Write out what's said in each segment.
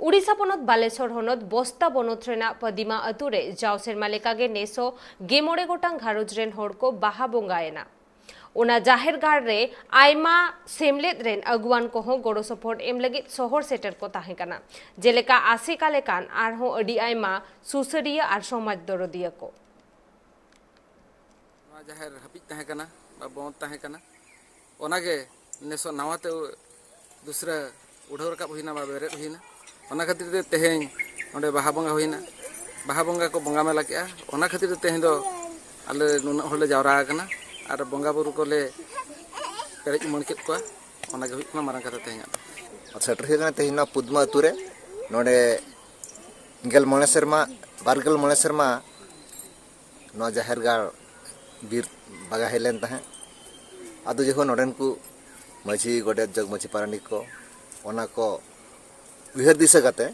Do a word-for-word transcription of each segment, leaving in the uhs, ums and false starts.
ᱩᱰᱤᱥᱟ ᱯᱚᱱᱚᱛ ᱵᱟᱞᱮᱥᱚᱨ ᱦᱚᱱᱚᱛ ᱵᱚᱥᱛᱟ ᱵᱚᱱᱚᱛ ᱨᱮᱱᱟᱜ ᱯᱟᱫᱤᱢᱟ ᱟᱹᱛᱩ ᱨᱮ ᱡᱟᱣ ᱥᱮᱨᱢᱟ ᱞᱮᱠᱟᱜᱮ ᱱᱮᱥ ᱦᱚᱸ ᱜᱮ ᱢᱚᱬᱮ ᱜᱚᱴᱟᱝ ᱜᱷᱟᱨᱚᱸᱡᱽ ᱨᱮᱱ ᱦᱚᱲ ᱠᱚ ᱵᱟᱦᱟ ᱵᱚᱸᱜᱟᱭᱮᱱᱟ᱾ ᱚᱱᱟ ᱡᱟᱦᱮᱨ ᱜᱟᱲ ᱨᱮ ᱟᱭᱢᱟ ᱥᱮᱢᱞᱮᱫ ᱨᱮᱱ ᱟᱹᱜᱩᱣᱟᱱ ᱠᱚᱦᱚᱸ ᱜᱚᱲᱚ ᱥᱚᱯᱚᱦᱚᱫ ᱮᱢ ᱞᱟᱹᱜᱤᱫ ᱥᱚᱦᱚᱨ ᱥᱮᱴᱮᱨ ᱠᱚ ᱛᱟᱦᱮᱸ ᱠᱟᱱᱟ, ᱡᱮᱞᱮᱠᱟ ᱟᱥᱮᱠᱟ ᱞᱮᱠᱟᱱ ᱟᱨᱦᱚᱸ ᱟᱹᱰᱤ ᱟᱭᱢᱟ ᱥᱩᱥᱟᱹᱨᱤᱭᱟᱹ ᱟᱨ ᱥᱚᱢᱟᱡᱽ ᱫᱚᱨᱚᱫᱤᱭᱟᱹ ᱠᱚ᱾ ᱱᱚᱣᱟ ᱡᱟᱦᱮᱨ ᱦᱟᱹᱯᱤᱫ ᱛᱟᱦᱮᱸ ᱠᱟᱱᱟ ᱵᱟ ᱵᱚᱸᱫᱽ ᱛᱟᱦᱮᱸ ᱠᱟᱱᱟ, ᱚᱱᱟᱜᱮ ᱱᱮᱥᱚᱜ ᱱᱟᱣᱟᱛᱮ ᱫᱩᱥᱨᱟᱹ ᱩᱰᱷᱟᱹᱣ ᱨᱟᱠᱟᱵ ᱦᱩᱭᱱᱟ ᱵᱟ ᱵᱮᱨᱮᱫ ᱦᱩᱭᱱᱟ᱾ ᱚᱱᱟ ᱠᱷᱟᱹᱛᱤᱨ ᱛᱮ ᱛᱮᱦᱮᱧ ᱱᱚᱰᱮ ᱵᱟᱦᱟ ᱵᱚᱸᱜᱟ ᱦᱩᱭᱱᱟ᱾ ᱵᱟᱦᱟ ᱵᱚᱸᱜᱟ ᱠᱚ ᱵᱚᱸᱜᱟ ᱢᱮᱞᱟ ᱠᱮᱜᱼᱟ᱾ ᱚᱱᱟ ᱠᱷᱟᱹᱛᱤᱨ ᱛᱮ ᱛᱮᱦᱮᱧ ᱫᱚ ᱟᱞᱮ ᱱᱩᱱᱟᱹᱜ ᱦᱚᱲᱞᱮ ᱡᱟᱣᱨᱟ ᱟᱠᱟᱱᱟ ᱟᱨ ᱵᱚᱸᱜᱟ ᱵᱩᱨᱩ ᱠᱚᱞᱮ ᱯᱮᱨᱮᱡ ᱩᱢᱟᱹᱲ ᱠᱮᱫ ᱠᱚᱣᱟ᱾ ᱚᱱᱟᱜᱮ ᱦᱩᱭᱩᱜ ᱠᱟᱱᱟ ᱢᱟᱨᱟᱝ ᱠᱟᱛᱷᱟ ᱛᱮᱦᱮᱧᱟᱜ ᱫᱚ᱾ ᱥᱮᱴᱮᱨ ᱦᱩᱭ ᱟᱠᱟᱱᱟ ᱛᱮᱦᱮᱧ ᱱᱚᱣᱟ ᱯᱩᱫᱽᱢᱟ ᱟᱹᱛᱩ ᱨᱮ᱾ ᱱᱚᱰᱮ ᱜᱮᱞ ᱢᱚᱬᱮ ᱥᱮᱨᱢᱟ, ᱵᱟᱨ ᱜᱮᱞ ᱢᱚᱬᱮ ᱥᱮᱨᱢᱟ ᱱᱚᱣᱟ ᱡᱟᱦᱮᱨ ᱜᱟᱲ ᱵᱤᱨ ᱵᱟᱜᱟ ᱦᱮᱡ ᱞᱮᱱ ᱛᱟᱦᱮᱸᱫ᱾ ᱟᱫᱚ ᱡᱚᱠᱷᱚᱱ ᱱᱚᱰᱮᱱ ᱠᱚ ᱢᱟᱹᱡᱷᱤ, ᱜᱚᱰᱮᱛ, ᱡᱚᱜᱽ ᱢᱟᱹᱡᱷᱤ, ᱯᱟᱨᱟᱱᱤᱠ ᱠᱚ ᱚᱱᱟ ᱠᱚ ᱩᱭᱦᱟᱹᱨ ᱫᱤᱥᱟᱹ ᱠᱟᱛᱮ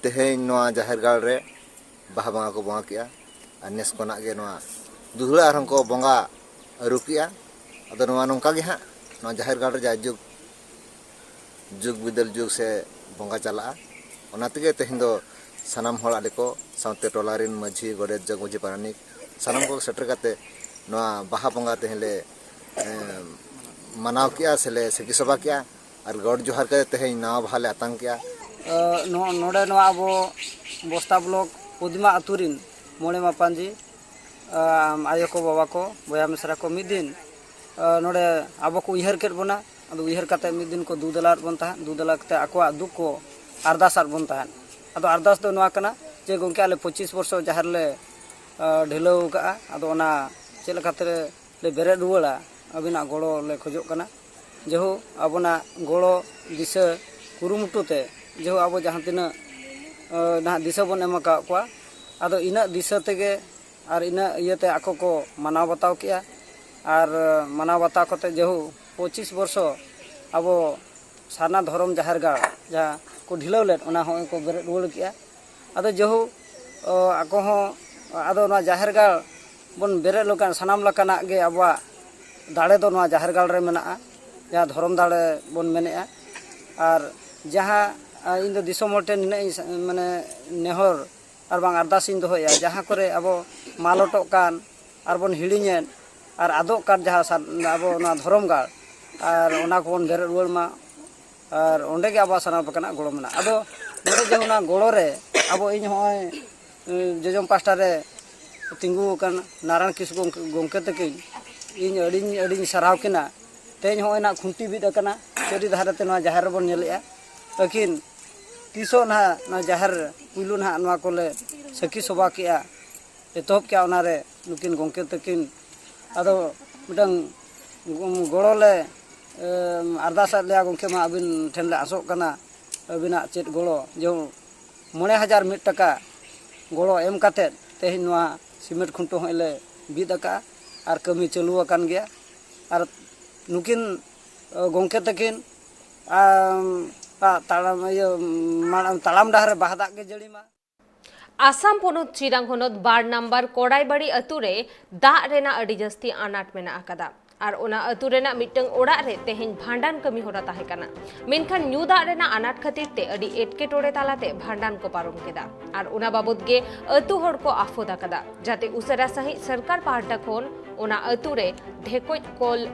ᱛᱮᱦᱮᱧ ᱱᱚᱣᱟ ᱡᱟᱦᱮᱨ ᱜᱟᱲ ᱨᱮ ᱵᱟᱦᱟ ᱵᱚᱸᱜᱟ ᱠᱚ ᱵᱚᱸᱜᱟ ᱠᱮᱜᱼᱟ᱾ ᱟᱨ ᱱᱮᱥ ᱠᱷᱚᱱᱟᱜ ᱜᱮ ᱱᱚᱣᱟ ᱫᱩᱦᱲᱟᱹ ᱟᱨᱦᱚᱸ ᱠᱚ ᱵᱚᱸᱜᱟ ᱟᱹᱨᱩ ᱠᱮᱜᱼᱟ᱾ ᱟᱫᱚ ᱱᱚᱣᱟ ᱱᱚᱝᱠᱟ ᱜᱮ ᱦᱟᱸᱜ ᱱᱚᱣᱟ ᱡᱟᱦᱮᱨ ᱜᱟᱲ ᱨᱮ ᱡᱟᱭᱡᱩᱜᱽ ᱡᱩᱜᱽ ᱵᱤᱫᱟᱹᱞ ᱡᱩᱜᱽ ᱥᱮ ᱵᱚᱸᱜᱟ ᱪᱟᱞᱟᱜᱼᱟ᱾ ᱚᱱᱟ ᱛᱮᱜᱮ ᱛᱮᱦᱮᱧ ᱫᱚ ᱥᱟᱱᱟᱢ ᱦᱚᱲ ᱟᱞᱮ ᱠᱚ ᱥᱟᱶᱛᱮ ᱴᱚᱞᱟ ᱨᱮᱱ ᱢᱟᱹᱡᱷᱤ, ᱜᱚᱰᱮᱛ, ᱡᱚᱜᱽ ᱢᱟᱹᱡᱷᱤ, ᱯᱟᱨᱟᱱᱤᱠ ᱥᱟᱱᱟᱢ ᱠᱚ ᱥᱮᱴᱮᱨ ᱠᱟᱛᱮ ᱱᱚᱣᱟ ᱵᱟᱦᱟ ᱵᱚᱸᱜᱟ ᱛᱮᱦᱮᱧ ᱞᱮ ᱮᱸ, ᱢᱟᱱᱟᱣ ᱠᱮᱜᱼᱟ ᱥᱮᱞᱮ ᱥᱟᱹᱠᱷᱤ ᱥᱚᱵᱷᱟ ᱠᱮᱜᱼᱟ᱾ ᱟᱨ ᱜᱚᱰ ᱡᱚᱦᱟᱨ ᱠᱟᱛᱮ ᱛᱮᱦᱮᱧ ᱱᱟᱣᱟ ᱵᱟᱦᱟ ᱞᱮ ᱟᱛᱟᱝ ᱠᱮᱜᱼᱟ᱾ ᱱᱚ- ᱱᱚᱰᱮ ᱱᱚᱣᱟ ᱟᱵᱚ ᱵᱚᱥᱛᱟ ᱵᱞᱚᱠ ᱯᱚᱫᱤᱢᱟ ᱟᱹᱛᱩ ᱨᱤᱱ ᱢᱚᱬᱮ ᱢᱟᱯᱟᱱᱡᱤ, ᱟᱭᱳ ᱠᱚ, ᱵᱟᱵᱟ ᱠᱚ, ᱵᱚᱭᱦᱟ ᱢᱤᱥᱨᱟ ᱠᱚ ᱢᱤᱫ ᱫᱤᱱ ᱱᱚᱰᱮ ᱟᱵᱚ ᱠᱚ ᱩᱭᱦᱟᱹᱨ ᱠᱮᱫ ᱵᱚᱱᱟ᱾ ᱟᱫᱚ ᱩᱭᱦᱟᱹᱨ ᱠᱟᱛᱮ ᱢᱤᱫ ᱫᱤᱱ ᱠᱚ ᱫᱩ ᱫᱮᱞᱟᱣᱟᱫ ᱵᱚᱱ ᱛᱟᱦᱮᱸᱫ, ᱫᱩ ᱫᱮᱞᱟ ᱠᱟᱛᱮ ᱟᱠᱚᱣᱟᱜ ᱫᱩᱠ ᱠᱚ ᱟᱨᱫᱟᱥ ᱟᱫ ᱵᱚᱱ ᱛᱟᱦᱮᱸᱫ᱾ ᱟᱫᱚ ᱟᱨᱫᱟᱥ ᱫᱚ ᱱᱚᱣᱟ ᱠᱟᱱᱟ ᱡᱮ, ᱜᱚᱢᱠᱮ, ᱟᱞᱮ ᱯᱚᱸᱪᱤᱥ ᱵᱚᱨᱥᱚ ᱡᱟᱦᱮᱨ ᱞᱮ ᱰᱷᱤᱞᱟᱹᱣ ᱠᱟᱜᱼᱟ, ᱟᱫᱚ ᱚᱱᱟ ᱪᱮᱫ ᱞᱮᱠᱟᱛᱮ ᱞᱮ ᱵᱮᱨᱮᱫ ᱨᱩᱣᱟᱹᱲᱟ, ᱟᱹᱵᱤᱱᱟᱜ ᱜᱚᱲᱚ ᱞᱮ ᱠᱷᱚᱡᱚᱜ ᱠᱟᱱᱟ᱾ ᱡᱮᱦᱳᱠ, ᱟᱵᱚᱱᱟᱜ ᱜᱚᱲᱚ ᱫᱤᱥᱟᱹ ᱠᱩᱨᱩᱢᱩᱴᱩ ᱛᱮ ᱡᱮᱦᱳᱠ ᱟᱵᱚ ᱡᱟᱦᱟᱸ ᱛᱤᱱᱟᱹᱜ ᱱᱟᱦᱟᱜ ᱫᱤᱥᱟᱹ ᱵᱚᱱ ᱮᱢ ᱟᱠᱟᱫ ᱠᱚᱣᱟ, ᱟᱫᱚ ᱤᱱᱟᱹᱜ ᱫᱤᱥᱟᱹ ᱛᱮᱜᱮ ᱟᱨ ᱤᱱᱟᱹᱜ ᱤᱭᱟᱹᱛᱮ ᱟᱠᱚ ᱠᱚ ᱢᱟᱱᱟᱣ ᱵᱟᱛᱟᱣ ᱠᱮᱜᱼᱟ᱾ ᱟᱨ ᱢᱟᱱᱟᱣ ᱵᱟᱛᱟᱣ ᱠᱟᱛᱮ ᱡᱮᱦᱳᱠ ᱯᱚᱸᱪᱤᱥ ᱵᱚᱨᱥᱚ ᱟᱵᱚ ᱥᱟᱨᱱᱟ ᱫᱷᱚᱨᱚᱢ ᱡᱟᱦᱮᱨ ᱜᱟᱲ ᱡᱟᱦᱟᱸ ᱠᱚ ᱰᱷᱤᱞᱟᱹᱣ ᱞᱮᱫ, ᱚᱱᱟ ᱦᱚᱸ ᱠᱚ ᱵᱮᱨᱮᱫ ᱨᱩᱣᱟᱹᱲ ᱠᱮᱜᱼᱟ᱾ ᱟᱫᱚ ᱡᱮᱦᱳᱠ ᱟᱠᱚ ᱦᱚᱸ, ᱟᱫᱚ ᱱᱚᱣᱟ ᱡᱟᱦᱮᱨ ᱜᱟᱲ ᱵᱚᱱ ᱵᱮᱨᱮᱫ ᱞᱮᱠᱟᱱ ᱥᱟᱱᱟᱢ ᱞᱮᱠᱟᱱᱟᱜ ᱜᱮ ᱟᱵᱚᱣᱟᱜ ᱫᱟᱲᱮ ᱫᱚ ᱱᱚᱣᱟ ᱡᱟᱦᱮᱨ ᱜᱟᱲ ᱨᱮ ᱢᱮᱱᱟᱜᱼᱟ, ᱡᱟᱦᱟᱸ ᱫᱷᱚᱨᱚᱢ ᱫᱟᱲᱮ ᱵᱚᱱ ᱢᱮᱱᱮᱜᱼᱟ᱾ ᱟᱨ ᱡᱟᱦᱟᱸ ᱟᱨ ᱤᱧ ᱫᱚ ᱫᱤᱥᱚᱢ ᱦᱚᱲ ᱴᱷᱮᱱ ᱱᱤᱱᱟᱹᱜ ᱤᱧ ᱥᱟ-, ᱢᱟᱱᱮ ᱱᱮᱦᱚᱨ ᱟᱨ ᱵᱟᱝ ᱟᱨᱫᱟᱥ ᱤᱧ ᱫᱚᱦᱚᱭᱟ, ᱡᱟᱦᱟᱸ ᱠᱚᱨᱮ ᱟᱵᱚ ᱢᱟᱞᱚᱴᱚᱜ ᱠᱟᱱ ᱟᱨ ᱵᱚᱱ ᱦᱤᱲᱤᱧᱮᱫ ᱟᱨ ᱟᱫᱚᱜ ᱠᱟᱱ ᱡᱟᱦᱟᱸ ᱥᱟ-, ᱟᱵᱚ ᱱᱚᱣᱟ ᱫᱷᱚᱨᱚᱢ ᱜᱟᱲ, ᱟᱨ ᱚᱱᱟ ᱠᱚᱵᱚᱱ ᱵᱮᱨᱮᱫ ᱨᱩᱣᱟᱹᱲ ᱢᱟ᱾ ᱟᱨ ᱚᱸᱰᱮ ᱜᱮ ᱟᱵᱚᱣᱟᱜ ᱥᱟᱱᱟᱢ ᱞᱮᱠᱟᱱᱟᱜ ᱜᱚᱲᱚ ᱢᱮᱱᱟᱜᱼᱟ᱾ ᱟᱫᱚ ᱱᱚᱰᱮ ᱡᱮ ᱚᱱᱟ ᱜᱚᱲᱚ ᱨᱮ ᱟᱵᱚ, ᱤᱧ ᱦᱚᱸᱜᱼᱚᱭ, ᱮ, ᱡᱚᱡᱚᱢ ᱯᱟᱥᱴᱟ ᱨᱮ ᱛᱤᱸᱜᱩ ᱟᱠᱟᱱ ᱱᱟᱨᱟᱭᱚᱱ ᱠᱤᱥᱠᱩ ᱜᱚᱢᱠᱮ, ᱜᱚᱢᱠᱮ ᱛᱟᱹᱠᱤᱱ, ᱤᱧ ᱟᱹᱰᱤᱧ, ᱟᱹᱰᱤᱧ ᱥᱟᱨᱦᱟᱣ ᱠᱤᱱᱟ᱾ ᱛᱮᱦᱮᱧ ᱦᱚᱸᱜᱼᱚᱭ ᱱᱟᱜ ᱠᱷᱩᱱᱴᱤ ᱵᱤᱫ ᱟᱠᱟᱱᱟ, ᱪᱟᱹᱨᱤ ᱫᱷᱟᱨᱮ ᱛᱮ ᱱᱚᱣᱟ ᱡᱟᱦᱮᱨ ᱨᱮᱵᱚᱱ ᱧᱮᱞᱮᱜᱼᱟ᱾ ᱟᱹᱠᱤᱱ ᱛᱤᱥᱚᱜ ᱱᱟᱦᱟᱜ ᱱᱚᱣᱟ ᱡᱟᱦᱮᱨ ᱯᱩᱭᱞᱩ ᱱᱟᱦᱟᱜ ᱱᱚᱣᱟ ᱠᱚᱞᱮ ᱥᱟᱹᱠᱷᱤ ᱥᱚᱵᱷᱟ ᱠᱮᱜᱼᱟ, ᱮᱛᱚᱦᱚᱵ ᱠᱮᱜᱼᱟ, ᱚᱱᱟᱨᱮ ᱱᱩᱠᱤᱱ ᱜᱚᱢᱠᱮ ᱛᱟᱹᱠᱤᱱ ᱟᱫᱚ ᱢᱤᱫᱴᱟᱝ ᱜᱚᱲᱚ ᱞᱮ, ᱮᱢ, ᱟᱨᱫᱟᱥ ᱟᱫ ᱞᱮᱭᱟ, "ᱜᱚᱢᱠᱮ ᱢᱟ ᱟᱹᱵᱤᱱ ᱴᱷᱮᱱ ᱞᱮ ᱟᱥᱚᱜ ᱠᱟᱱᱟ, ᱟᱹᱵᱤᱱᱟᱜ ᱪᱮᱫ ᱜᱚᱲᱚ?" ᱡᱮ ᱢᱚᱬᱮ ᱦᱟᱡᱟᱨ ᱢᱤᱫ ᱴᱟᱠᱟ ᱜᱚᱲᱚ ᱮᱢ ᱠᱟᱛᱮᱫ ᱛᱮᱦᱮᱧ ᱱᱚᱣᱟ ᱥᱤᱢᱮᱱᱴ ᱠᱷᱩᱱᱴᱟᱹᱣ ᱦᱚᱸ ᱞᱮ ᱵᱤᱫ ᱟᱠᱟᱫᱼᱟ ᱟᱨ ᱠᱟᱹᱢᱤ ᱪᱟᱹᱞᱩ ᱟᱠᱟᱱ ᱜᱮᱭᱟ᱾ ᱟᱨ ᱱᱩᱠᱤᱱ, ᱮ, ᱜᱚᱢᱠᱮ ᱛᱟᱹᱠᱤᱱ, ᱟᱢ, ᱟ, ᱛᱟᱲᱟᱢ, ᱤᱭᱟᱹ, ᱢᱟᱲᱟᱝ ᱛᱟᱲᱟᱢ ᱰᱟᱦᱟᱨ ᱨᱮ ᱵᱟᱦᱟ ᱫᱟᱜ ᱜᱮ ᱡᱟᱹᱲᱤ ᱢᱟ᱾ ᱟᱥᱟᱢ ᱯᱚᱱᱚᱛ ᱪᱤᱨᱟᱝ ᱦᱚᱱᱚᱛ ᱵᱟᱨ ᱱᱟᱢᱵᱟᱨ ᱠᱚᱲᱟᱭᱵᱟᱲᱤ ᱟᱹᱛᱩ ᱨᱮ ᱫᱟᱜ ᱨᱮᱱᱟᱜ ᱟᱹᱰᱤ ᱡᱟᱹᱥᱛᱤ ᱟᱱᱟᱴ ᱢᱮᱱᱟᱜ ᱟᱠᱟᱫᱟ᱾ ᱟᱨ ᱚᱱᱟ ᱟᱹᱛᱩ ᱨᱮᱱᱟᱜ ᱢᱤᱫᱴᱟᱝ ᱚᱲᱟᱜ ᱨᱮ ᱛᱮᱦᱮᱧ ᱵᱷᱟᱸᱰᱟᱱ ᱠᱟᱹᱢᱤ ᱦᱚᱨᱟ ᱛᱟᱦᱮᱸ ᱠᱟᱱᱟ᱾ ᱢᱮᱱᱠᱷᱟᱱ ᱧᱩ ᱫᱟᱜ ᱨᱮᱱᱟᱜ ᱟᱱᱟᱴ ᱠᱷᱟᱹᱛᱤᱨ ᱛᱮ ᱟᱹᱰᱤ ᱮᱴᱠᱮᱴᱚᱬᱮ ᱛᱟᱞᱟᱛᱮ ᱵᱷᱟᱸᱰᱟᱱ ᱠᱚ ᱯᱟᱨᱚᱢ ᱠᱮᱫᱟ᱾ ᱟᱨ ᱚᱱᱟ ᱵᱟᱵᱚᱛ ᱜᱮ ᱟᱹᱛᱩ ᱦᱚᱲ ᱠᱚ ᱟᱯᱷᱚᱫ ᱟᱠᱟᱫᱟ, ᱡᱟᱛᱮ ᱩᱥᱟᱹᱨᱟ ᱥᱟᱺᱦᱤᱡ ᱥᱚᱨᱠᱟᱨ ᱯᱟᱦᱴᱟ ᱠᱷᱚᱱ ᱚᱱᱟ ᱟᱹᱛᱩ ᱨᱮ ᱰᱷᱮᱠᱚᱡ ᱠᱚᱞ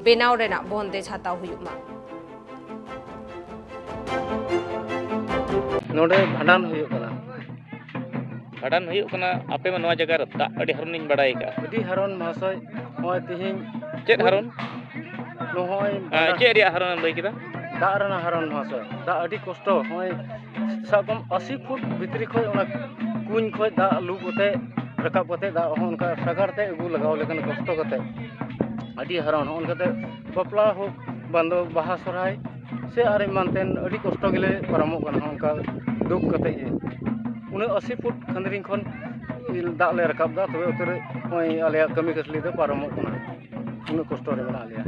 ᱵᱮᱱᱟᱣ ᱨᱮᱱᱟᱜ ᱵᱚᱱᱫᱮᱡᱽ ᱦᱟᱛᱟᱣ ᱦᱩᱭᱩᱜ ᱢᱟ᱾ ᱱᱚᱰᱮ ᱵᱷᱟᱸᱰᱟᱱ ᱦᱩᱭᱩᱜ ᱠᱟᱱᱟ᱾ ᱵᱷᱟᱸᱰᱟᱱ ᱦᱩᱭᱩᱜ ᱠᱟᱱᱟ, ᱟᱯᱮ ᱢᱟ ᱱᱚᱣᱟ ᱡᱟᱭᱜᱟ ᱨᱮ ᱫᱟᱜ ᱟᱹᱰᱤ ᱦᱟᱨᱚᱱ ᱤᱧ ᱵᱟᱲᱟᱭ ᱠᱟᱜᱼᱟ᱾ ᱟᱹᱰᱤ ᱦᱟᱨᱚᱱ ᱢᱚᱦᱟᱥᱚᱭ, ᱱᱚᱜᱼᱚᱭ ᱛᱤᱦᱤᱧ ᱪᱮᱫ ᱦᱟᱨᱚᱱ? ᱱᱚᱜᱼᱚᱭ ᱟᱨ ᱵᱷᱟᱸᱰᱟᱱ ᱪᱮᱫ ᱨᱮᱭᱟᱜ ᱦᱟᱨᱚᱱ ᱮᱢ ᱞᱟᱹᱭ ᱠᱮᱫᱟ? ᱫᱟᱜ ᱨᱮᱱᱟᱜ ᱦᱟᱨᱚᱱ ᱢᱚᱦᱟᱥᱚᱭ, ᱫᱟᱜ ᱟᱹᱰᱤ ᱠᱚᱥᱴᱚ᱾ ᱱᱚᱜᱼᱚᱭ ᱥᱟᱵ ᱠᱟᱜ ᱢᱮ ᱟᱥᱤ ᱯᱷᱩᱴ ᱵᱷᱤᱛᱨᱤ ᱠᱷᱚᱱ ᱚᱱᱟ ᱠᱩᱧ ᱠᱷᱚᱱ ᱫᱟᱜ ᱞᱩ ᱠᱟᱛᱮ ᱨᱟᱠᱟᱵ ᱠᱟᱛᱮ ᱫᱟᱜ ᱦᱚᱸ ᱚᱱᱠᱟ ᱥᱟᱜᱟᱲ ᱛᱮ ᱟᱹᱜᱩ ᱞᱟᱜᱟᱣ ᱞᱮᱠᱷᱟᱱ ᱠᱚᱥᱴᱚ ᱠᱟᱛᱮ ᱟᱹᱰᱤ ᱦᱟᱨᱚᱱ᱾ ᱱᱚᱜᱼᱚ ᱱᱚᱝᱠᱟᱛᱮ ᱵᱟᱯᱞᱟ ᱦᱳᱠ ᱵᱟᱝ ᱫᱚ ᱵᱟᱦᱟ ᱥᱚᱨᱦᱟᱭ ᱥᱮ ᱟᱨ ᱮᱢᱟᱱ ᱛᱮᱱ ᱟᱹᱰᱤ ᱠᱚᱥᱴᱚ ᱜᱮᱞᱮ ᱯᱟᱨᱚᱢᱚᱜ ᱠᱟᱱᱟ ᱱᱚᱜᱼᱚ ᱱᱚᱝᱠᱟ ᱫᱩᱠ ᱠᱟᱛᱮ ᱜᱮ᱾ ᱩᱱᱟᱹᱜ ᱟᱥᱤ ᱯᱷᱩᱴ ᱠᱷᱟᱸᱫᱽᱨᱤᱝ ᱠᱷᱚᱱ ᱫᱟᱜ ᱞᱮ ᱨᱟᱠᱟᱵ ᱮᱫᱟ, ᱛᱚᱵᱮ ᱩᱛᱟᱹᱨ ᱱᱚᱜᱼᱚᱭ ᱟᱞᱮᱭᱟᱜ ᱠᱟᱹᱢᱤ ᱠᱟᱹᱥᱱᱤ ᱫᱚ ᱯᱟᱨᱚᱢᱚᱜ ᱠᱟᱱᱟ᱾ ᱩᱱᱟᱹᱜ ᱠᱚᱥᱴᱚ ᱨᱮ ᱢᱮᱱᱟᱜ ᱞᱮᱭᱟ᱾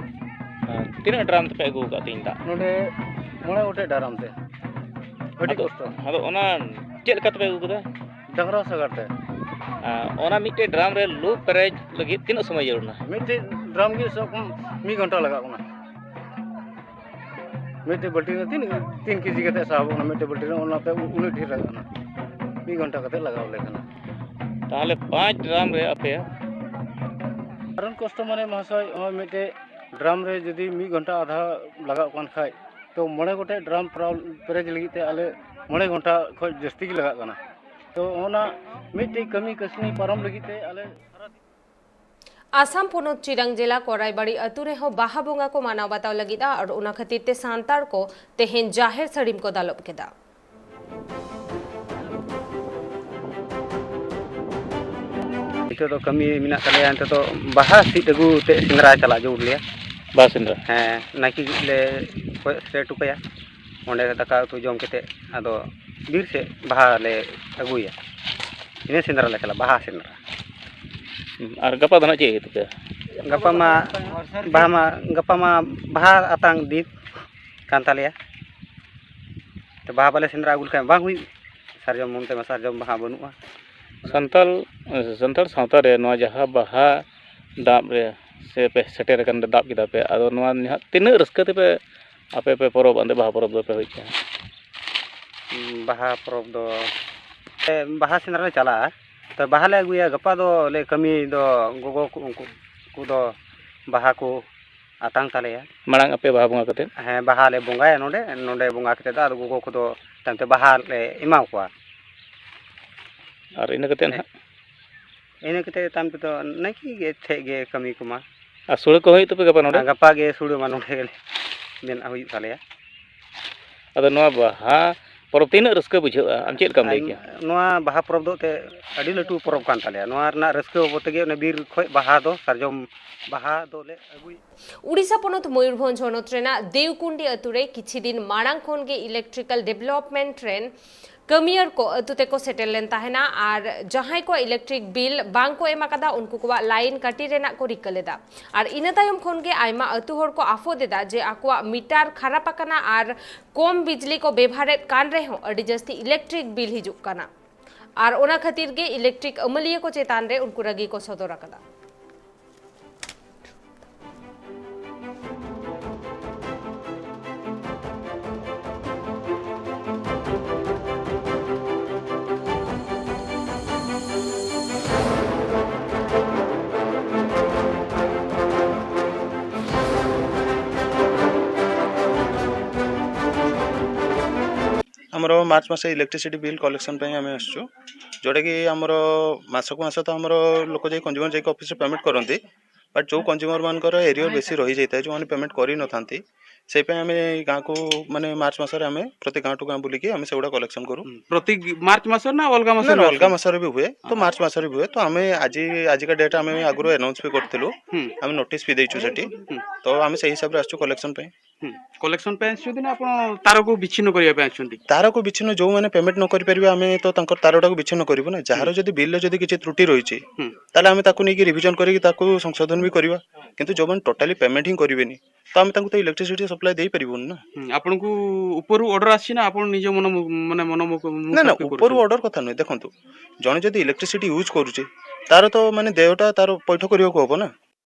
ᱟᱨ ᱛᱤᱱᱟᱹᱜ ᱰᱨᱟᱢ ᱛᱮᱯᱮ ᱟᱹᱜᱩ ᱟᱠᱟᱫ ᱛᱮᱦᱮᱧ ᱫᱟᱜ? ᱱᱚᱰᱮ ᱢᱚᱬᱮ ᱜᱚᱴᱮᱡ ᱰᱨᱟᱢ ᱛᱮ᱾ ᱟᱹᱰᱤ ᱟᱫᱚ, ᱠᱚᱥᱴᱚ᱾ ᱟᱫᱚ ᱚᱱᱟ ᱪᱮᱫ ᱞᱮᱠᱟ ᱛᱮᱯᱮ ᱟᱹᱜᱩ ᱠᱮᱫᱟ? ᱰᱟᱝᱨᱟ ᱥᱟᱜᱟᱲ ᱛᱮ᱾ ᱟᱨ ᱚᱱᱟ ᱢᱤᱫᱴᱮᱡ ᱰᱨᱟᱢ ᱨᱮ ᱞᱩ ᱯᱮᱨᱮᱡ ᱞᱟᱹᱜᱤᱫ ᱛᱤᱱᱟᱹᱜ ᱥᱚᱢᱚᱭ ᱡᱟᱹᱨᱩᱲ ᱮᱱᱟ? ᱢᱤᱫᱴᱮᱡ ᱰᱨᱟᱢ ᱜᱮ ᱥᱟᱵ ᱠᱟᱜ ᱢᱮ ᱢᱤᱫ ᱜᱷᱚᱱᱴᱟ ᱞᱟᱜᱟᱜ ᱠᱟᱱᱟ᱾ ᱢᱤᱫᱴᱮᱡ ᱵᱟᱹᱞᱴᱤ ᱨᱮ ᱛᱤᱱ ᱛᱤᱱ ᱠᱮᱡᱤ ᱠᱟᱛᱮ ᱥᱟᱦᱚᱵᱚᱜ ᱠᱟᱱᱟ ᱢᱤᱫᱴᱮᱡ ᱵᱟᱹᱞᱴᱤ ᱨᱮ, ᱚᱱᱟᱛᱮ ᱩᱱᱟᱹᱜ ᱰᱷᱮᱨ ᱞᱟᱜᱟᱜ ᱠᱟᱱᱟ᱾ ᱢᱤᱫ ᱜᱷᱚᱱᱴᱟ ᱠᱟᱛᱮ ᱞᱟᱜᱟᱣ ᱞᱮ ᱠᱟᱱᱟ᱾ ᱛᱟᱦᱚᱞᱮ ᱯᱟᱸᱪ ᱰᱨᱟᱢ ᱨᱮ ᱟᱯᱮ? ᱠᱟᱨᱚᱱ ᱠᱚᱥᱴᱚ ᱢᱟᱱᱮ ᱢᱚᱦᱟᱥᱚᱭ, ᱱᱚᱜᱼᱚᱭ ᱢᱤᱫᱴᱮᱡ ᱰᱨᱟᱢ ᱨᱮ ᱡᱩᱫᱤ ᱢᱤᱫ ᱜᱷᱚᱱᱴᱟ ᱟᱫᱷᱟ ᱞᱟᱜᱟᱜ ᱠᱟᱱ ᱠᱷᱟᱡ, ᱛᱚ ᱢᱚᱬᱮ ᱜᱚᱴᱮᱡ ᱰᱨᱟᱢ ᱯᱨᱟᱣ-, ᱯᱮᱨᱮᱡ ᱞᱟᱹᱜᱤᱫ ᱛᱮ ᱟᱞᱮ ᱢᱚᱬᱮ ᱜᱷᱚᱱᱴᱟ ᱠᱷᱚᱡ ᱡᱟᱹᱥᱛᱤ ᱜᱮ ᱞᱟᱜᱟᱜ ᱠᱟᱱᱟ᱾ ᱛᱚ ᱚᱱᱟ ᱢᱤᱫᱴᱮᱡ ᱠᱟᱹᱢᱤ ᱠᱟᱹᱥᱱᱤ ᱯᱟᱨᱚᱢ ᱞᱟᱹᱜᱤᱫ ᱛᱮ ᱟᱞᱮ ᱥᱟᱨᱟ ᱟᱥᱟᱢ ᱯᱚᱱᱚᱛ ᱪᱤᱨᱟᱝ ᱡᱮᱞᱟ ᱠᱚᱨᱟᱭᱵᱟᱲᱤ ᱟᱹᱛᱩ ᱨᱮᱦᱚᱸ ᱵᱟᱦᱟ ᱵᱚᱸᱜᱟ ᱠᱚ ᱢᱟᱱᱟᱣ ᱵᱟᱛᱟᱣ ᱞᱟᱹᱜᱤᱫᱼᱟ ᱟᱨ ᱚᱱᱟ ᱠᱷᱟᱹᱛᱤᱨ ᱛᱮ ᱥᱟᱱᱛᱟᱲ ᱠᱚ ᱛᱮᱦᱮᱧ ᱡᱟᱦᱮᱨ ᱥᱟᱹᱲᱤᱢ ᱠᱚ ᱫᱟᱞᱚᱵ ᱠᱮᱫᱟ᱾ ᱱᱤᱛᱚᱜ ᱫᱚ ᱠᱟᱹᱢᱤ ᱢᱮᱱᱟᱜ ᱛᱟᱞᱮᱭᱟ, ᱱᱤᱛᱚᱜ ᱫᱚ ᱵᱟᱦᱟ ᱥᱤᱫ ᱟᱹᱜᱩ ᱛᱮ ᱥᱮᱸᱫᱽᱨᱟ ᱪᱟᱞᱟᱜ ᱡᱟᱹᱨᱩᱲ ᱞᱮᱭᱟ᱾ ᱵᱟᱦᱟ ᱥᱮᱸᱫᱽᱨᱟ? ᱦᱮᱸ, ᱱᱟᱭᱠᱮ ᱞᱮ ᱠᱚᱭᱚᱜ ᱥᱮᱴ ᱦᱚᱴᱚ ᱠᱟᱭᱟ, ᱚᱸᱰᱮ ᱫᱟᱠᱟ ᱩᱛᱩ ᱡᱚᱢ ᱠᱟᱛᱮᱫ ᱟᱫᱚ ᱵᱤᱨ ᱥᱮᱫ ᱵᱟᱦᱟ ᱞᱮ ᱟᱹᱜᱩᱭᱟ, ᱤᱱᱟᱹ ᱥᱮᱸᱫᱽᱨᱟ ᱞᱮ ᱪᱟᱞᱟᱜᱼᱟ, ᱵᱟᱦᱟ ᱥᱮᱸᱫᱽᱨᱟ᱾ ᱦᱩᱸ, ᱟᱨ ᱜᱟᱯᱟ ᱫᱚ ᱱᱟᱜ ᱪᱮᱫ ᱦᱩᱭᱩᱜ ᱛᱟᱯᱮᱭᱟ? ᱜᱟᱯᱟ ᱢᱟ ᱵᱟᱦᱟ ᱢᱟ ᱜᱟᱯᱟ ᱢᱟ ᱵᱟᱦᱟ ᱟᱛᱟᱝ ᱫᱤᱱ ᱠᱟᱱ ᱛᱟᱞᱮᱭᱟ, ᱛᱚ ᱵᱟᱦᱟ ᱵᱟᱞᱮ ᱥᱮᱸᱫᱽᱨᱟ ᱟᱹᱜᱩ ᱞᱮᱠᱷᱟᱱ ᱵᱟᱝ ᱦᱩᱭᱩᱜ, ᱥᱟᱨᱡᱚᱢ ᱚᱱᱛᱮ ᱢᱟ ᱥᱟᱨᱡᱚᱢ ᱵᱟᱦᱟ ᱵᱟᱹᱱᱩᱜᱼᱟ᱾ ᱥᱟᱱᱛᱟᱲ ᱥᱟᱱᱛᱟᱲ ᱥᱟᱶᱛᱟ ᱨᱮ ᱱᱚᱣᱟ ᱡᱟᱦᱟᱸ ᱵᱟᱦᱟ ᱫᱟᱵ ᱨᱮ ᱥᱮ ᱯᱮ ᱥᱮᱴᱮᱨ ᱟᱠᱟᱱ ᱨᱮ ᱫᱟᱵ ᱠᱮᱫᱟ ᱯᱮ, ᱟᱫᱚ ᱱᱚᱣᱟ ᱱᱟᱦᱟᱜ ᱛᱤᱱᱟᱹᱜ ᱨᱟᱹᱥᱠᱟᱹ ᱛᱮᱯᱮ ᱟᱯᱮ ᱯᱮ ᱯᱚᱨᱚᱵᱽ ᱚᱸᱰᱮ ᱵᱟᱦᱟ ᱯᱚᱨᱚᱵᱽ ᱫᱚᱯᱮ ᱦᱩᱭ ᱦᱚᱪᱚᱭᱟ? ᱵᱟᱦᱟ ᱯᱚᱨᱚᱵᱽ ᱫᱚ ᱵᱟᱦᱟ ᱥᱮᱸᱫᱽᱨᱟ ᱞᱮ ᱪᱟᱞᱟᱜᱼᱟ, ᱛᱚ ᱵᱟᱦᱟ ᱞᱮ ᱟᱹᱜᱩᱭᱟ, ᱜᱟᱯᱟ ᱫᱚ ᱞᱮ ᱠᱟᱹᱢᱤ ᱫᱚ ᱜᱚᱜᱚ ᱠᱚ ᱩᱱᱠᱩ ᱠᱚᱫᱚ ᱵᱟᱦᱟ ᱠᱚ ᱟᱛᱟᱝ ᱛᱟᱞᱮᱭᱟ᱾ ᱢᱟᱲᱟᱝ ᱟᱯᱮ ᱵᱟᱦᱟ ᱵᱚᱸᱜᱟ ᱠᱟᱛᱮᱫ? ᱦᱮᱸ, ᱵᱟᱦᱟ ᱞᱮ ᱵᱚᱸᱜᱟᱭᱟ ᱱᱚᱰᱮ, ᱱᱚᱰᱮ ᱵᱚᱸᱜᱟ ᱠᱟᱛᱮᱫ ᱫᱚ ᱟᱫᱚ ᱜᱚᱜᱚ ᱠᱚᱫᱚ ᱛᱟᱭᱚᱢ ᱛᱮ ᱵᱟᱦᱟ ᱞᱮ ᱮᱢᱟ ᱠᱚᱣᱟ᱾ ᱟᱨ ᱤᱱᱟᱹ ᱠᱟᱛᱮᱫ ᱱᱟᱦᱟᱜ? ᱤᱱᱟᱹ ᱠᱟᱛᱮᱫ ᱛᱟᱭᱚᱢ ᱛᱮᱫᱚ ᱱᱟᱭᱠᱮ ᱜᱮ ᱴᱷᱮᱡ ᱜᱮ ᱠᱟᱹᱢᱤ ᱠᱚᱢᱟ᱾ ᱟᱨ ᱥᱩᱲᱟᱹ ᱠᱚ ᱦᱩᱭᱩᱜ ᱛᱟᱯᱮ ᱜᱟᱯᱟ ᱱᱚᱰᱮ? ᱟᱨ ᱜᱟᱯᱟ ᱜᱮ ᱥᱩᱲᱟᱹ ᱢᱟ ᱱᱚᱰᱮ ᱜᱮ ᱵᱮᱱᱟᱜ ᱦᱩᱭᱩᱜ ᱛᱟᱞᱮᱭᱟ᱾ ᱟᱫᱚ ᱱᱚᱣᱟ ᱵᱟᱦᱟ ᱯᱚᱨᱚᱵᱽ ᱛᱤᱱᱟᱹᱜ ᱨᱟᱹᱥᱠᱟᱹ ᱵᱩᱡᱷᱟᱹᱜᱼᱟ, ᱟᱢ ᱪᱮᱫ ᱞᱮᱠᱟᱢ ᱞᱟᱹᱭ ᱠᱮᱭᱟ? ᱱᱚᱣᱟ ᱵᱟᱦᱟ ᱯᱚᱨᱚᱵᱽ ᱫᱚ ᱮᱱᱛᱮᱫ ᱟᱹᱰᱤ ᱞᱟᱹᱴᱩ ᱯᱚᱨᱚᱵᱽ ᱠᱟᱱ ᱛᱟᱞᱮᱭᱟ᱾ ᱱᱚᱣᱟ ᱨᱮᱱᱟᱜ ᱨᱟᱹᱥᱠᱟᱹ ᱵᱟᱵᱚᱫ ᱛᱮᱜᱮ ᱚᱱᱮ ᱵᱤᱨ ᱠᱷᱚᱡ ᱵᱟᱦᱟ ᱫᱚ, ᱥᱟᱨᱡᱚᱢ ᱵᱟᱦᱟ ᱫᱚᱞᱮ ᱟᱹᱜᱩᱭ᱾ ᱩᱰᱤᱥᱟ ᱯᱚᱱᱚᱛ ᱢᱚᱭᱩᱨᱵᱷᱚᱸᱡᱽ ᱦᱚᱱᱚᱛ ᱨᱮᱱᱟᱜ ᱫᱮᱣᱠᱩᱱᱰᱤ ᱟᱹᱛᱩ ᱨᱮ ᱠᱤᱪᱷᱤ ᱫᱤᱱ ᱢᱟᱲᱟᱝ ᱠᱷᱚᱱ ᱜᱮ electrical development ᱨᱮᱱ ᱠᱟᱹᱢᱤᱭᱟᱹᱨ ᱠᱚ ᱟᱹᱛᱩ ᱛᱮᱠᱚ ᱥᱮᱴᱮᱨ ᱞᱮᱱ ᱛᱟᱦᱮᱱᱟ ᱟᱨ ᱡᱟᱦᱟᱸᱭ ᱠᱚᱣᱟᱜ electric bill ᱵᱟᱝ ᱠᱚ ᱮᱢ ᱟᱠᱟᱫᱟ, ᱩᱱᱠᱩ ᱠᱚᱣᱟᱜ line ᱠᱟᱹᱴᱤ ᱨᱮᱱᱟᱜ ᱠᱚ ᱨᱤᱠᱟᱹ ᱞᱮᱫᱟ᱾ ᱟᱨ ᱤᱱᱟᱹ ᱛᱟᱭᱚᱢ ᱠᱷᱚᱱ ᱜᱮ ᱟᱭᱢᱟ ᱟᱹᱛᱩ ᱦᱚᱲ ᱠᱚ ᱟᱯᱷᱚᱫ ᱮᱫᱟ ᱡᱮ ᱟᱠᱚᱣᱟᱜ meter ᱠᱷᱟᱨᱟᱯ ᱟᱠᱟᱱᱟ ᱟᱨ ᱠᱚᱢ ᱵᱤᱡᱽᱞᱤ ᱠᱚ ᱵᱮᱵᱷᱟᱨᱮᱫ ᱠᱟᱱ ᱨᱮᱦᱚᱸ ᱟᱹᱰᱤ ᱡᱟᱹᱥᱛᱤ electric bill ᱦᱤᱡᱩᱜ ᱠᱟᱱᱟ᱾ ᱟᱨ ᱚᱱᱟ ᱠᱷᱟᱹᱛᱤᱨ ᱜᱮ electric ᱟᱹᱢᱟᱹᱞᱤᱭᱟᱹ ᱠᱚ ᱪᱮᱛᱟᱱ ᱨᱮ ᱩᱱᱠᱩ ᱨᱟᱹᱜᱤ ᱠᱚ ᱥᱚᱫᱚᱨ ᱟᱠᱟᱫᱟ᱾ ଆମର ମାର୍ଚ୍ଚ ମାସ ଇଲେକ୍ଟ୍ରିସିଟି ବିଲ୍ କଲେକ୍ସନ୍ ପାଇଁ ଆମେ ଆସୁଛୁ, ଯେଉଁଟାକି ଆମର ମାସକୁ ମାସ ତ ଆମର ଲୋକ ଯାଇ କନଜ୍ୟୁମର ଯାଇକି ଅଫିସରେ ପେମେଣ୍ଟ କରନ୍ତି, ବଟ୍ ଯେଉଁ କନଜ୍ୟୁମରମାନଙ୍କର ଏରିୟର ବେଶୀ ରହିଯାଇଥାଏ, ଯେଉଁମାନେ ପେମେଣ୍ଟ କରିନଥାନ୍ତି, ସେଇ ପାଇଁ ଆମେ ଗାଁକୁ, ମାନେ ମାର୍ଚ୍ଚ ମାସରେ ଆମେ ପ୍ରତି ଗାଁଠୁ ଗାଁ ବୁଲିକି ଆମେ ସେଗୁଡ଼ା କଲେକ୍ସନ୍ କରୁ। ପ୍ରତି ମାର୍ଚ୍ଚ ମାସରେ ନା ଅଲଗା ମାସରେ? ଅଲଗା ମାସରେ ବି ହୁଏ, ତ ମାର୍ଚ୍ଚ ମାସରେ ବି ହୁଏ। ତ ଆମେ ଆଜି, ଆଜିକା ଡେଟ୍ ଆମେ ଆଗରୁ ଆନାଉନ୍ସ ବି କରିଥିଲୁ, ଆମେ ନୋଟିସ୍ ବି ଦେଇଛୁ ସେଠି। ତ ଆମେ ସେଇ ହିସାବରେ ଆସିଛୁ କଲେକ୍ସନ୍ ପାଇଁ। କଲେକ୍ସନ୍ ପାଇଁ ଆସିଛନ୍ତି ନା ଆପଣ ତାରକୁ ବିଚ୍ଛିନ୍ନ କରିବା ପାଇଁ ଆସିଛନ୍ତି? ତାରକୁ ବିଚ୍ଛିନ୍ନ, ଯେଉଁମାନେ ପେମେଣ୍ଟ ନ କରିପାରିବେ, ଆମେ ତ ତାଙ୍କର ତାରଟାକୁ ବିଚ୍ଛିନ୍ନ କରିବୁ ନା। ଯାହାର ଯଦି ବିଲ୍ରେ ଯଦି କିଛି ତ୍ରୁଟି ରହିଛି, ତାହେଲେ ଆମେ ତାକୁ ନେଇକି ରିଭିଜନ କରିକି ତାକୁ ସଂଶୋଧନ ବି କରିବା। କିନ୍ତୁ ଯେଉଁମାନେ ଟୋଟାଲି ପେମେଣ୍ଟ ହିଁ କରିବେନି, ତ ଆମେ ତାଙ୍କୁ ତ ଇଲେକ୍ଟ୍ରିସିଟି ସପ୍ଲାଏ ଦେଇପାରିବୁନି ନା। ଆପଣଙ୍କୁ ଉପରୁ ଅର୍ଡର ଆସିଛି ନା ଆପଣ ନିଜ ମନ, ମାନେ ମନ? ନା ନା, ଉପରୁ ଅର୍ଡର କଥା ନୁହେଁ। ଦେଖନ୍ତୁ, ଜଣେ ଯଦି ଇଲେକ୍ଟ୍ରିସିଟି ୟୁଜ୍ କରୁଛି, ତାର ତ ମାନେ ଦେୟଟା ତାର ପଇଠ କରିବାକୁ ହବ ନା।